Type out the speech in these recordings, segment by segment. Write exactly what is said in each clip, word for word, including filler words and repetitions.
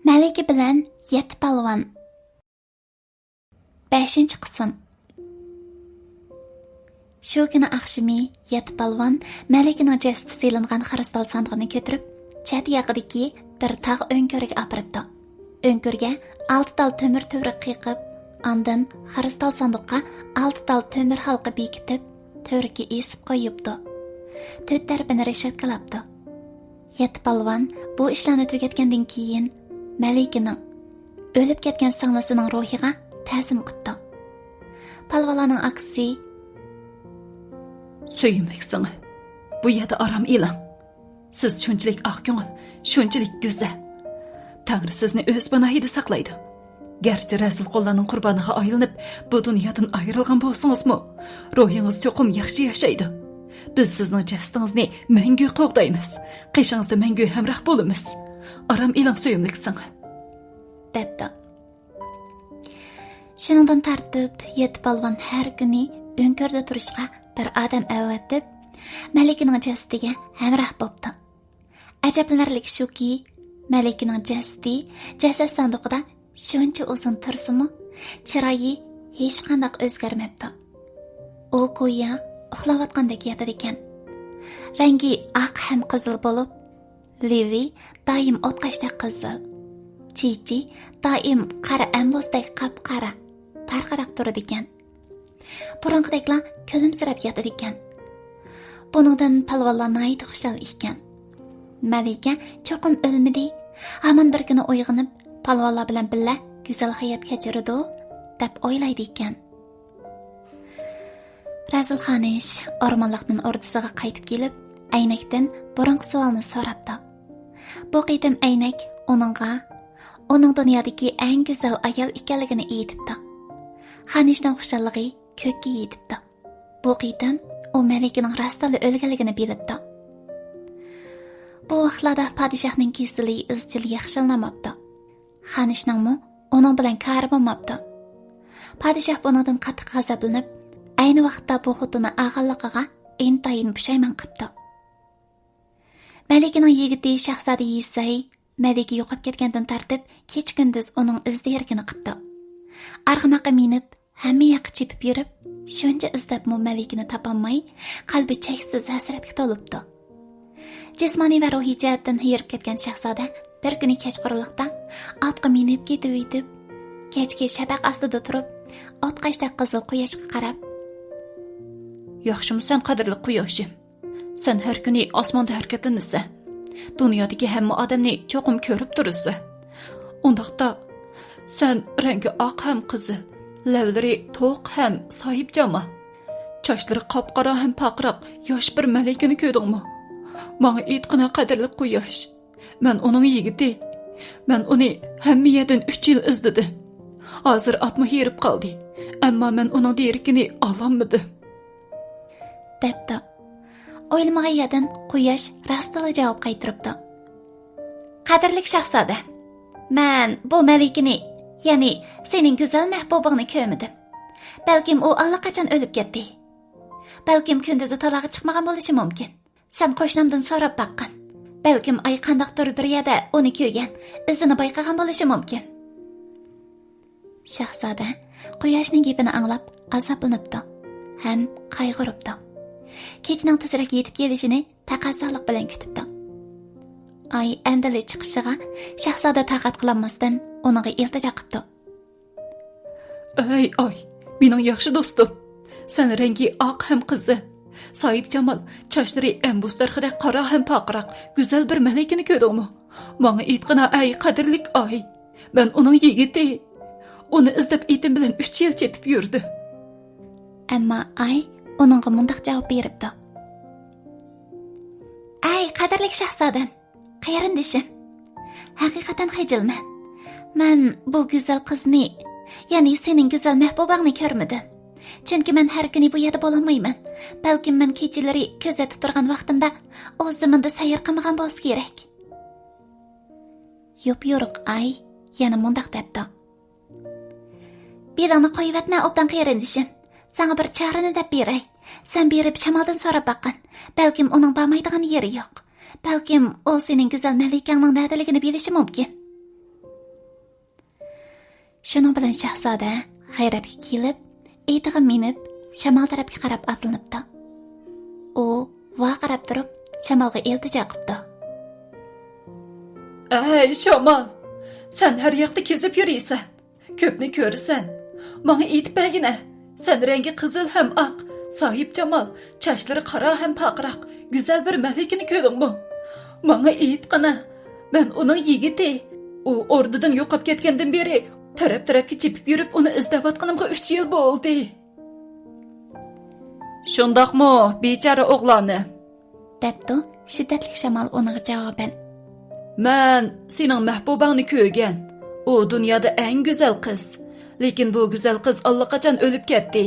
مەلىكە بىلەن يەتتە پالۋان. بەشىنچى قىسىم. شۇ كۈنى ئاخشىمى يەتتە پالۋان مەلىكىنىڭ جەسىتى سېلىنغان خىرىستال ساندۇقىنى كۆتۈرۈپ، چەت ياقىدىكى بىر تاغ ئۆڭكۈرىگە ئاپىرىپتۇ. ئۆڭكۈرگە ئالتە تال تۆمۈر تۈۋرۈك قېقىپ، ئاندىن خىرىستال ساندۇققا ئالتە تال تۆمۈر ھالقا بېكىتىپ، تۈۋرۈككە ئېسىپ قويۇپتۇ. تۆت تەرىپىنى رېشاتكىلاپتۇ. يەتتە پالۋان بۇ ئىشلارنى تۈگەتكەندىن كېيىن، مەلىكىنىڭ ئۆلۈپ كەتكەن سىڭلىسىنىڭ روھىغا تەزىم قىپتۇ. پالۋانلارنىڭ ئاكىسى: سۆيۈملۈك سىڭىل، بۇ يەردە ئارام ئېلىڭ. سىز شۇنچىلىك ئاق كۆڭۈل، شۇنچىلىك گۈزەل. تەڭرى سىزنى ئۆز پاناھىدا ساقلايدۇ. گەرچە رەزىل قۇللارنىڭ قۇربانىغا ئايلىنىپ، بۇ دۇنيادىن ئايرىلغان بولسىڭىزمۇ، روھىڭىز چوقۇم ياخشى ياشايدۇ. بىز سىزنىڭ جەسىتىڭىزنى مەڭگۈ قوغدايمىز، قېشىڭىزدا مەڭگۈ ھەمراھ بولىمىز. ئارام ئېلىڭ، سۆيۈملۈك سىڭىل، دەپتۇ. شۇنىڭدىن تارتىپ يەتتە پالۋان ھەر كۈنى ئۆڭكۈردە تۇرۇشقا بىر ئادەم ئەۋەتىپ، مەلىكىنىڭ جەسىتىگە ھەمراھ بوپتۇ. ئەجەبلىنەرلىكى شۇكى، مەلىكىنىڭ جەسىتى جەسەت ساندۇقىدا شۇنچە ئۇزۇن تۇرسىمۇ، چىرايى ھېچقانداق ئۆزگەرمەپتۇ. ئۇ گويا ئۇخلاۋاتقاندەك ياتىدىكەن. رەڭگى ئاق ھەم قىزىل بولۇپ، لېۋى دائىم ئوتقاشتەك قىزىل، چېچى دائىم قارا ئەمبۇستەك قاپقارا پارقىراپ تۇرىدىكەن. بۇرۇنقىدەكلا كۈلۈمسىرەپ ياتىدىكەن. بۇنىڭدىن پالۋانلار ناھايىتى خۇشال ئىكەن. مەلىكە چوقۇم ئۆلمىدى، ھامان بىر كۈنى ئويغىنىپ، پالۋانلار بىلەن بىللە گۈزەل ھايات كەچۈرىدۇ، دەپ ئويلايدىكەن. رەزىل خانىش ئورمانلىقتىن ئوردىسىغا قايتىپ كېلىپ، ئەينەكتىن بۇرۇنقى سوئالنى سوراپتۇ. بۇ قېتىم ئەينەك ئۇنىڭغا ئۇنىڭ دۇنيادىكى ئەڭ گۈزەل ئايال ئىكەنلىكىنى ئېيتىپتۇ. خانىشنىڭ خۇشاللىقى كۆككە يېتىپتۇ. بۇ قېتىم ئۇ مەلىكىنىڭ راستتىنلا ئۆلگەنلىكىنى بىلىپتۇ. بۇ ۋاقىتلاردا پادىشاھنىڭ كېسىلى ئىزچىل ياخشىلىنالماپتۇ. خانىشنىڭمۇ ئۇنىڭ بىلەن كارى بولماپتۇ. پادىشاھ بۇنىڭدىن قاتتىق غەزەپلىنىپ، ئەينى ۋاقىتتا بۇ خوتۇننى ئالغانلىقىغا ئىنتايىن پۇشايمان قىپتۇ. مەلىكىنىڭ يىگىتى شاھزادە يىسەي مەلىكە يوقاپ كەتكەندىن تارتىپ كېچە-كۈندۈز ئۇنىڭ ئىزدىنىشىنى قىپتۇ. ئارغىماققا مىنىپ، ھەممە ياققا چېپىپ يۈرۈپ، شۇنچە ئىزدەپمۇ مەلىكىنى تاپالماي، قەلبى چەكسىز ھەسرەتكە تولۇپتۇ. جىسمانىي ۋە روھىي جەھەتتىن ھېرىپ كەتكەن شاھزادە بىر كۈنى كەچقۇرۇنلۇقتا ئاتقا مىنىپ كېتىۋېتىپ، كەچكى شەپەق ئاستىدا تۇرۇپ، ئوتقاشتەك قىزىل قۇياشقا قاراپ: ياخشىمۇسەن، قەدىرلىك قۇياشىم؟ سەن ھەر كۈنى ئاسماندا ھەرىكەتلىنىسەن. دۇنيادىكى ھەممە ئادەمنى چوقۇم كۆرۈپ تۇرىسەن. ئۇنداقتا، سەن رەڭگى ئاق ھەم قىزىل، لەۋلىرى توق ھەم ساھىبجامال، چاچلىرى قاپقارا ھەم پارقىراق ياش بىر مەلىكىنى كۆردۈڭمۇ؟ ماڭا ئېيتقىنا، قەدىرلىك قۇياش. مەن ئۇنىڭ يىگىتى. مەن ئۇنى ھەممە يەردىن ئۈچ يىل ئىزدىدىم. ھازىر ئاتمۇ ھېرىپ قالدى. ئەمما مەن ئۇنىڭ دېرىكىنى ئالالمىدىم، دەپتۇ. ئويلىمىغان يەردىن قۇياش راستلا جاۋاب قايتۇرۇپتۇ. قەدىرلىك شاھزادە، مەن بۇ مەلىكىنى، يەنى سېنىڭ گۈزەل مەھبۇبۇڭنى كۆرمىدىم. بەلكىم ئۇ ئاللىقاچان ئۆلۈپ كەتتى. بەلكىم كۈندۈزى تالاغا چىقمىغان بولۇشى مۇمكىن. سەن قوشنامدىن سوراپ باققىن. بەلكىم ئاي قانداقتۇر بىر يەردە ئۇنى كۆرگەن، ئىزىنى بايقىغان بولۇشى مۇمكىن. شاھزادە قۇياشنىڭ گېپىنى ئاڭلاپ ئازابلىنىپتۇ ھەم قايغۇرۇپتۇ. كېچىنىڭ تېزرەك يېتىپ كېلىشىنى تەقەززالىق بىلەن كۈتۈپتۇ. ئاي ئەمدىلا چىقىشىغا شاھزادە تاقەت قىلالماستىن ئۇنىڭغا ئىلتىجا قىپتۇ. ئەي ئاي، مېنىڭ ياخشى دوستۇم! سەن رەڭگى ئاق ھەم قىزىل، ساھىبجامال، چاچلىرى ئەمبۇس دەرىخىدەك قارا ھەم پارقىراق گۈزەل بىر مەلىكىنى كۆردۈڭمۇ؟ ماڭا ئېيتقىنا، ئەي قەدىرلىك ئاي! مەن ئۇنىڭ يىگىتى. ئۇنى ئىزدەپ ئېتىم بىلەن ئۈچ يىل چېپىپ يۈردۈم. ئەمما ئاي ئۇنىڭغا مۇنداق جاۋاب بېرىپتۇ. ئەي قەدىرلىك شاھزادەم! قېرىندىشىم، ھەقىقەتەن خىجىلمەن. مەن بۇ گۈزەل قىزنى، يەنى سېنىڭ گۈزەل مەھبۇباڭنى كۆرمىدىم. چۈنكى مەن ھەر كۈنى بۇ يەردە بولالمايمەن. بەلكىم مەن كېچىلىرى كۆزەتتە تۇرغان ۋاقتىمدا ئۇ زېمىندا سەير قىلمىغان بولسا كېرەك. يوپيورۇق ئاي يەنە مۇنداق دەپتۇ. بېلىڭنى قويۇۋەتمە، ئوبدان قېرىندىشىم. ساڭا بىر چارىنى دەپ بېرەي. سەن بېرىپ شامالدىن سوراپ باققىن. بەلكىم ئۇنىڭ بارمايدىغان يېرى يوق. بەلكىم ئۇ سېنىڭ گۈزەل مەلىكەڭنىڭ نەدىلىكىنى بىلىشى مۇمكىن. شۇنىڭ بىلەن شاھزادە غەيرەتكە كېلىپ، ئېتىغا مىنىپ، شامال تەرەپكە قاراپ ئاتلىنىپتۇ. ئۇ ۋارقىراپ تۇرۇپ، شامالغا ئىلتىجا قىپتۇ. ئەي شامال، سەن ھەر ياقتا كېزىپ يۈرىسەن، كۆپنى كۆرىسەن. ماڭا ئېيتىپ بەرگىنە، سەن رەڭگى قىزىل ھەم ئاق، ساھىبجامال، چاچلىرى قارا ھەم پارقىراق، گۈزەل بىر مەلىكىنى كۆردۈڭمۇ؟ ماڭا ئېيتقىنە، مەن ئۇنىڭ يىگىتى. ئۇ ئورنىدىن يوقاپ كەتكەندىن بېرى تەرەپ-تەرەپكە چېپىپ يۈرۈپ ئۇنى ئىزدەۋاتقىنىمغا ئۈچ يىل بولدى. شۇنداقمۇ، بىچارە ئوغلانىم؟ دەپتۇ شىددەتلىك شامال ئۇنىڭغا جاۋابەن. مەن سېنىڭ مەھبۇباڭنى كۆرگەن. ئۇ دۇنيادا ئەڭ گۈزەل قىز. لېكىن بۇ گۈزەل قىز ئاللىقاچان ئۆلۈپ كەتتى.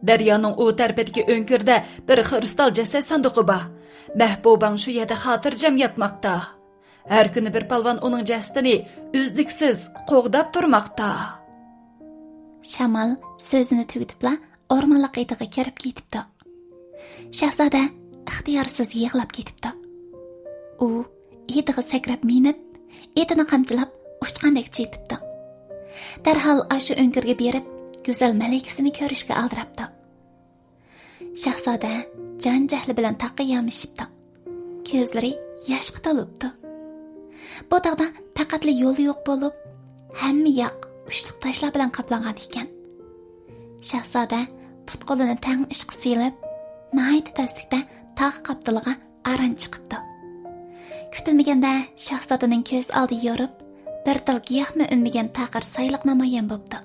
دەريانىڭ ئۇ تەرىپىدىكى ئۆڭكۈردە بىر خرۇستال جەسەت ساندۇقى بار. مەھبۇباڭ شۇ يەردە خاتىرجەم ياتماقتا. ھەر كۈنى بىر پالۋان ئۇنىڭ جەسىتىنى ئۈزلۈكسىز قوغداپ تۇرماقتا. شامال سۆزىنى تۈگىتىپلا ئورمانلىق ئېتىغا كىرىپ كېتىپتۇ. شاھزادە ئىختىيارسىز يىغلاپ كېتىپتۇ. ئۇ ئېتىغا سەكرەپ مىنىپ، ئېتىنى قامچىلاپ ئۇچقاندەك چېپىپتۇ. دەرھال ئاشۇ ئۆڭكۈرگە بېرىپ، گۈزەل مەلىكىسىنى كۆرۈشكە ئالدىراپتۇ. شاھزادە جان-جەھلى بىلەن تاغقا يامىشىپتۇ. كۆزلىرى ياشقا تولۇپتۇ. بۇ تاغدا پەقەتلا يول يوق بولۇپ، ھەممە ياق ئۇچلۇق تاشلار بىلەن قاپلانغان ئىكەن. شاھزادە پۇت-قولىنى تەڭ ئىشقا سېلىپ، ناھايىتى تەسلىكتە تاغ قاپتىلىغا ئاران چىقىپتۇ. كۈتۈلمىگەندە شاھزادىنىڭ كۆز ئالدى يورۇپ، بىر تال گىياھمۇ ئۈنمىگەن تاقىر سايلىق نامايان بوپتۇ.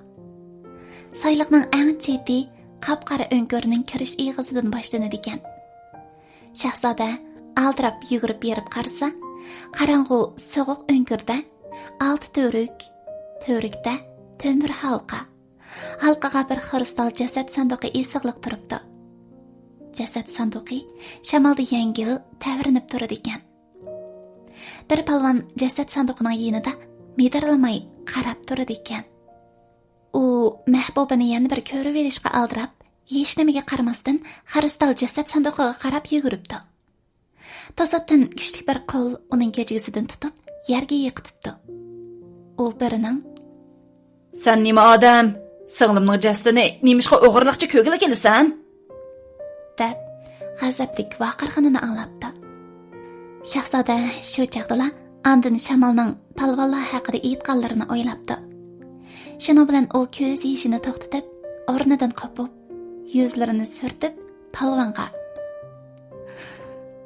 سايلىقنىڭ ئەڭ چېتى قاپقارا ئۆڭكۈرنىڭ كىرىش ئېغىزىدىن باشلىنىدىكەن. شاھزادە ئالدىراپ يۈگۈرۈپ بېرىپ قارىسا، قاراڭغۇ سوغۇق ئۆڭكۈردە ئالتە تۈۋرۈك، تۈۋرۈكتە تۆمۈر ھالقا، ھالقىغا بىر خرۇستال جەسەت ساندۇقى ئېسىقلىق تۇرۇپتۇ. جەسەت ساندۇقى شامالدا يەڭگىل تەۋرىنىپ تۇرىدىكەن. بىر پالۋان جەسەت ساندۇقىنىڭ يېنىدا مىدىرلىماي قاراپ تۇرىدىكەن. ئۇ مەھبۇبىنى يەنە بىر كۆرۈۋېلىشقا ئالدىراپ، ھېچنېمىگە قارىماستىن، خرۇستال جەسەت ساندۇقىغا قاراپ يۈگۈرۈپتۇ. توساتتىن كۈچلۈك بىر قول ئۇنىڭ گەجگىسىدىن تۇتۇپ، يەرگە يىقىتىپتۇ. ئۇ بىرىنىڭ، سەن نېمە ئادەم؟ سىڭلىمنىڭ جەسىتىنى نېمىشقا ئوغرىلىقچە كۆرگىلى كېلىسەن؟ دەپ، غەزەپلىك ۋارقىرىغىنىنى ئاڭلاپتۇ. شاھزادە شۇ چاغدىلا ئاندىن شامالنىڭ پالۋانلار ھەققىدە ئېيتقانلىرىنى ئويلاپتۇ. شۇنىڭ بىلەن ئۇ كۆز يېشىنى توختىتىپ، ئورنىدىن قوپۇپ، يۈزلىرىنى سۈرتۈپ، پالۋانغا،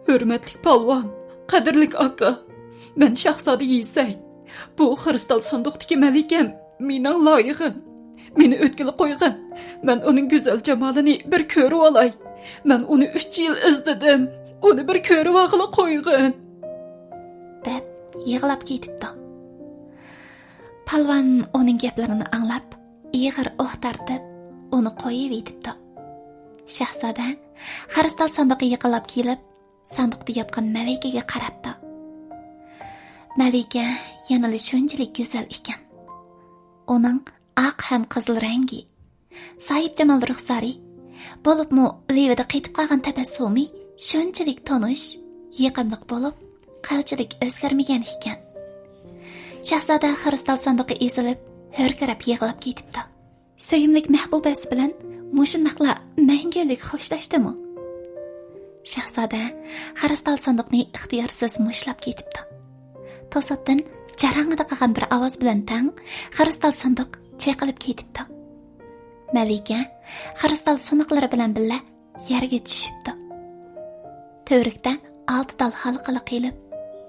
ھۆرمەتلىك پالۋان، قەدىرلىك ئاكا، مەن شاھزادە يىسەي. بۇ خرۇستال ساندۇقتىكى مەلىكەم مېنىڭ لايىقىم. مېنى ئۆتكىلى قويغىن. مەن ئۇنىڭ گۈزەل جامالىنى بىر كۆرۈۋالاي. مەن ئۇنى ئۈچ يىل ئىزدىدىم. ئۇنى بىر كۆرۈۋالغىلى قويغىن. دەپ يىغلاپ كېتىپتۇ. پالۋان ئۇنىڭ گەپلىرىنى ئاڭلاپ، ئېغىر ئۇھ تارتىپ، ئۇنى قويۇۋېتىپتۇ. شاھزادە خرۇستال ساندۇققا يېقىنلاپ كېلىپ، ساندۇقتا ياتقان مەلىكىگە قاراپتۇ. مەلىكە يەنىلا شۇنچىلىك گۈزەل ئىكەن. ئۇنىڭ ئاق ھەم قىزىل رەڭگى، ساھىبجامال رۇخسارى، بولۇپمۇ لېۋىدا قېتىپ قالغان تەبەسسۇمى شۇنچىلىك تونۇش، يېقىملىق بولۇپ، قىلچىلىك ئۆزگەرمىگەن ئىكەن. شاھزادە خرۇستال ساندۇقى ئېزىلىپ، ھۆركىرەپ يىغلاپ كېتىپتۇ. سۆيۈملۈك مەھبۇبەسى بىلەن مۇشۇنداقلا مەڭگۈلۈك خوشلاشتىمۇ؟ شاھزادە خرۇستال ساندۇقنى ئىختىيارسىز مۇشتلاپ كېتىپتۇ. توساتتىن جاراڭىدە قالغان بىر ئاۋاز بىلەن تەڭ خرۇستال ساندۇق چېقىلىپ كېتىپتۇ. مەلىكە خرۇستال سۇنۇقلىرى بىلەن بىللە يەرگە چۈشۈپتۇ. تۈۋرۈكتە ئالتە تال ھالقىلىق ئېلىپ،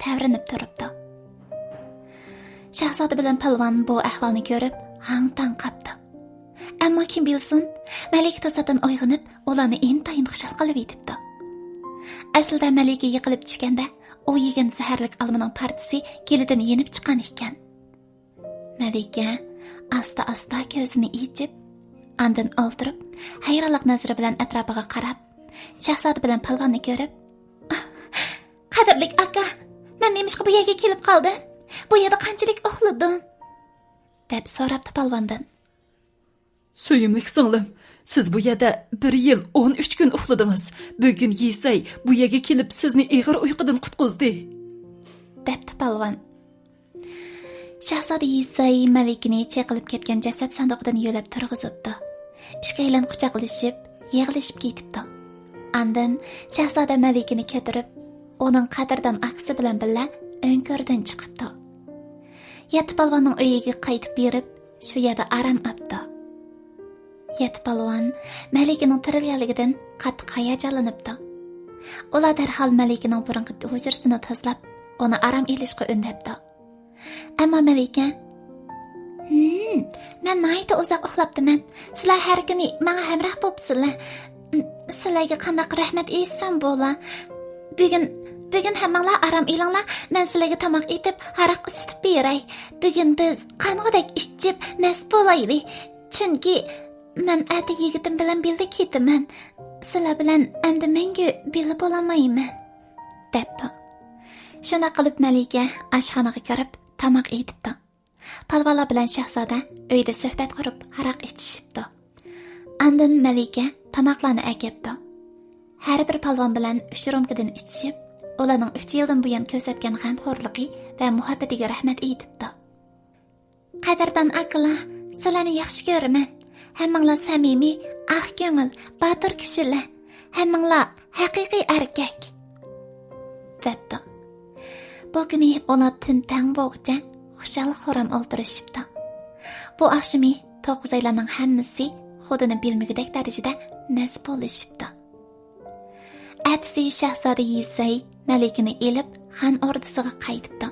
تەۋرىنىپ تۇرۇپتۇ. شاھزادە بىلەن پالۋان بۇ ئەھۋالنى كۆرۈپ، ھاڭ-تاڭ قاپتۇ. ئەمما كىم بىلسۇن، مەلىكە توساتتىن ئويغىنىپ، ئۇلارنى ئىنتايىن خۇشال قىلىۋېتىپتۇ. ئەسلىدە مەلىكە يىقىلىپ چۈشكەندە، ئۇ يېگەن زەھەرلىك ئالمىنىڭ پارچىسى گېلىدىن يېنىپ چىققان ئىكەن. مەلىكە ئاستا-ئاستا كۆزىنى ئېچىپ، ئاندىن ئولتۇرۇپ، ھەيرانلىق نەزىرى بىلەن ئەتراپىغا قاراپ، شاھزادە بىلەن پالۋاننى كۆرۈپ، «قەدىرلىك ئاكا، مەن نېمىشقا بۇ يەرگە كېلىپ قالدىم؟ بۇ يەردە قانچىلىك ئۇخلىدىم؟» دەپ سوراپتۇ پالۋاندىن. سۆيۈملۈك سىڭلىم، سىز بۇ يەردە بىر يىل ئون ئۈچ كۈن ئۇخلىدىڭىز. بۈگۈن يىسەي بۇ يەرگە كېلىپ سىزنى ئېغىر ئۇيقۇدىن قۇتقۇزدى، دەپتۇ پالۋان. شاھزادە يىسەي مەلىكىنى چېقىلىپ كەتكەن جەسەت ساندۇقىدىن يۆلەپ تۇرغۇزۇپتۇ. ئىككىيلەن قۇچاقلىشىپ، يىغلىشىپ كېتىپتۇ. ئاندىن شاھزادە مەلىكىنى كۆتۈرۈپ، ئۇنىڭ قەدىردان ئاكىسى بىلەن بىللە ئۆڭكۈردىن چىقىپتۇ. يەتتە پالۋاننىڭ ئۆيىگە قايتىپ بېرىپ، شۇ يەردە ئارام ئاپتۇ. يەتتە پالۋان مەلىكىنىڭ تىرىلگەنلىكىدىن قاتتىق ھاياجانلىنىپتۇ. ئۇلار دەرھال مەلىكىنىڭ بۇرۇنقى ھۇجرىسىنى تازىلاپ، ئۇنى ئارام ئېلىشقا ئۈندەپتۇ. ئەمما مەلىكە، «ھىم، مەن ناھايىتى ئۇزاق ئۇخلاپتىمەن. سىلەر ھەر كۈنى ماڭا ھەمراھ بوپسىلەر. سىلەرگە قانداق رەھمەت ئېيتسام بولا؟ بۈگۈن، بۈگۈن ھەممىڭلار ئارام ئېلىڭلار، مەن سىلەرگە تاماق ئېتىپ، ھاراق ئىسسىتىپ بېرەي. بۈگۈن بىز قانغۇدەك ئىچىپ، مەست بولايلى. چۈنكى مەن ئەتە يىگىتىم بىلەن بىللە كېتىمەن. سىلەر بىلەن ئەمدى مەڭگۈ بىللە بولالمايمەن.» دەپتۇ. شۇنداق قىلىپ مەلىكە ئاشخانىغا كىرىپ تاماق ئېتىپتۇ. پالۋانلار بىلەن شاھزادە ئۆيدە سۆھبەت قۇرۇپ ھاراق ئىچىشىپتۇ. ئاندىن مەلىكە تاماقلارنى ئەكەپتۇ. ھەر بىر پالۋان بىلەن ئۈچ رومكىدىن ئىچىشىپ، ئۇلارنىڭ ئۈچ يىلدىن بۇيان كۆرسەتكەن غەمخورلۇقى ۋە مۇھەببىتىگە رەھمەت ئېيتىپتۇ. «قەدىردان ئاكىلار، سىلەرنى ياخشى كۆرىمەن. ھەممىڭلار سەمىمىي، ئاق كۆڭۈل، باتۇر كىشىلەر. ھەممىڭلار ھەقىقىي ئەركەك.» دەپتۇ. بۇ كۈنى ئۇلار تۈن تەڭ بولغۇچە خۇشال-خۇرام ئولتۇرۇشۇپتۇ. بۇ ئاخشىمى توققۇزايلارنىڭ ھەممىسى خۇدىنى بىلمىگۈدەك دەرىجىدە مەست بولۇشۇپتۇ. ئەتىسى شاھزادە يىسەي مەلىكىنى ئېلىپ، خان ئوردىسىغا قايتىپتۇ.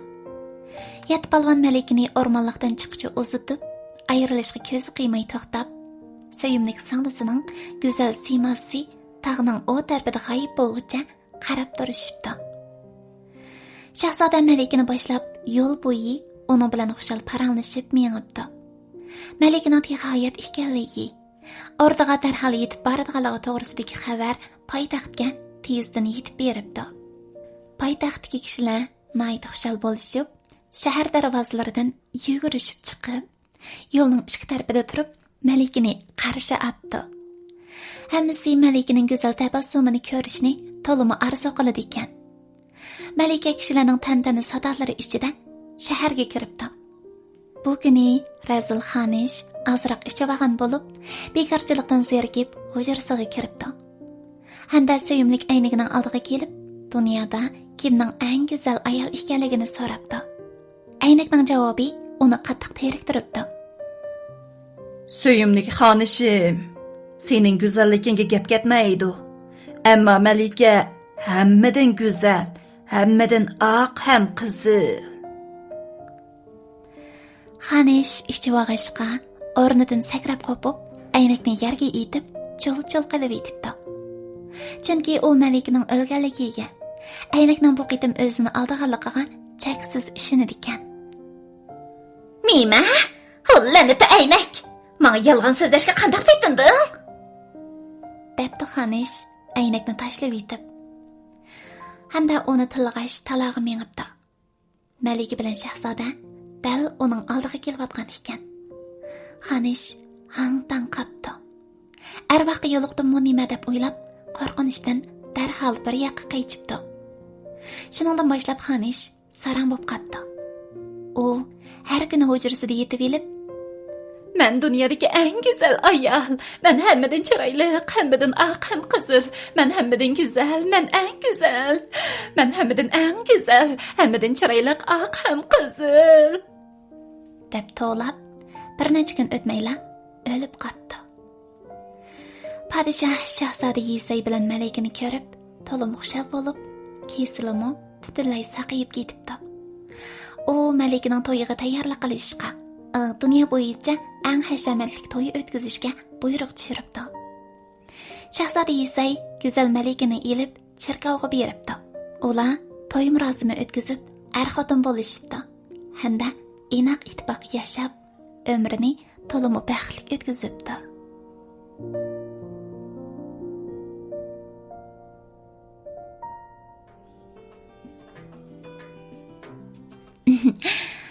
يەتتە پالۋان مەلىكىنى ئورمانلىقتىن چىققۇچە ئۇزىتىپ، ئايرىلىشقا كۆزى قىيماي توختاپ، سۆيۈملۈك سىڭلىسىنىڭ گۈزەل سىيماسى تاغنىڭ ئۇ تەرىپىدە غايىب بولغۇچە قاراپ تۇرۇشۇپتۇ. شاھزادە مەلىكىنى باشلاپ، يول بويى ئۇنىڭ بىلەن خۇشال پاراڭلىشىپ مېڭىپتۇ. مەلىكىنىڭ تېخى ھايات ئىكەنلىكى، ئوردىغا دەرھال يېتىپ بارىدىغانلىقى توغرىسىدىكى خەۋەر پايتەختكە تېزدىن يېتىپ بېرىپتۇ. پايتەختتىكى كىشىلەر ناھايىتى خۇشال بولۇشۇپ، شەھەر دەرۋازىلىرىدىن يۈگۈرۈشۈپ چىقىپ، يولنىڭ ئىككى تەرىپىدە تۇرۇپ، مەلىكىنى قارشى ئاپتۇ. ھەممىسى مەلىكىنىڭ گۈزەل تەبەسسۇمىنى كۆرۈشنى تولىمۇ ئارزۇ قىلىدىكەن. مەلىكە كىشىلەرنىڭ تەنتەنە سادالىرى ئىچىدە شەھەرگە كىرىپتۇ. بۇ كۈنى رەزىل خانىش ئازراق ئىچىۋالغان بولۇپ، بىكارچىلىقتىن زېرىكىپ، ھۇجرىسىغا كىرىپتۇ. ھەمدە سۆيۈملۈك ئەينىكىنىڭ ئالدىغا كېلىپ، دۇنيادا كىمنىڭ ئەڭ گۈزەل ئايال ئىكەنلىكىنى سوراپتۇ. ئەينەكنىڭ جاۋابى ئۇنى قاتتىق تېرىكتۈرۈپتۇ. سۆيۈملۈك خانىشىم، سېنىڭ گۈزەللىكىڭگە گەپ كەتمەيدۇ. ئەمما مەلىكە ھەممىدىن گۈزەل، ھەممىدىن ئاق ھەم قىزىل. خانىش ئىچىۋالغاچقا، ئورنىدىن سەكرەپ قوپۇپ، ئەينەكنى يەرگە ئېتىپ، چۇل-چۇل قىلىۋېتىپتۇ. چۈنكى ئۇ مەلىكىنىڭ ئۆلگەنلىكىگە، ئەينەكنىڭ بۇ قېتىم ئۆزىنى ئالدىغانلىقىغا چەكسىز ئىشىنىدىكەن. نېمە؟ ھۇ، لەنىتى ئەينەك! ماڭا يالغان سۆزلەشكە قانداق پېتىندىڭ؟ دەپتۇ خانىش ئەينەكنى تاشلىۋېتىپ. ھەمدە ئۇنى تىللىغاچ تالاغا مېڭىپتۇ. مەلىكە بىلەن شاھزادە دەل ئۇنىڭ ئالدىغا كېلىۋاتقان ئىكەن. خانىش ھاڭ-تاڭ قاپتۇ. ئەرۋاھقا يولۇقتۇممۇ نېمە دەپ ئويلاپ، قورقۇنچتىن دەرھال بىر ياققا قېچىپتۇ. شۇنىڭدىن باشلاپ خانىش ساراڭ بولۇپ قاپتۇ. ئۇ ھەر كۈنى ھۇجرىسىدا يېتىۋېلىپ، مەن دۇنيادىكى ئەڭ گۈزەل ئايال، مەن ھەممىدىن چىرايلىق، ھەممىدىن ئاق ھەم قىزىل، مەن ھەممىدىن گۈزەل، مەن ئەڭ گۈزەل، مەن ھەممىدىن ئەڭ گۈزەل، ھەممىدىن چىرايلىق، ئاق ھەم قىزىل، دەپ توۋلاپ، بىر نەچچە كۈن ئۆتمەيلا ئۆلۈپ قاپتۇ. پادىشاھ شاھزادە يىسەي بىلەن مەلىكىنى كۆرۈپ، تولىمۇ خۇشال بولۇپ، كېسىلىمۇ پۈتۈنلەي ساقىيىپ كېتىپتۇ. ئۇ مەلىكىنىڭ تويىغا تەييارلىق قىلىشقا، ئى، دۇنيا بويىچە ئەڭ ھەشەمەتلىك توي ئۆتكۈزۈشكە بۇيرۇق چۈشۈرۈپتۇ. شاھزادە يىسەي گۈزەل مەلىكىنى ئېلىپ، چېركاۋغا بېرىپتۇ. ئۇلار توي مۇراسىمى ئۆتكۈزۈپ، ئەر-خوتۇن بولۇشۇپتۇ ھەمدە ئىناق ئىتتىپاق ياشاپ، ئۆمرىنى تولىمۇ بەختلىك ئۆتكۈزۈپتۇ.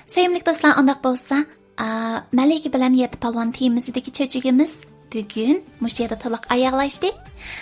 سۆيۈملۈك دوستلار، ئۇنداق بولسا، ئا، مەلىكە بىلەن يەتتە پالۋان تېمىسىدىكى چۆچىكىمىز بۈگۈن مۇشۇ يەردە تولۇق ئاياغلاشتى.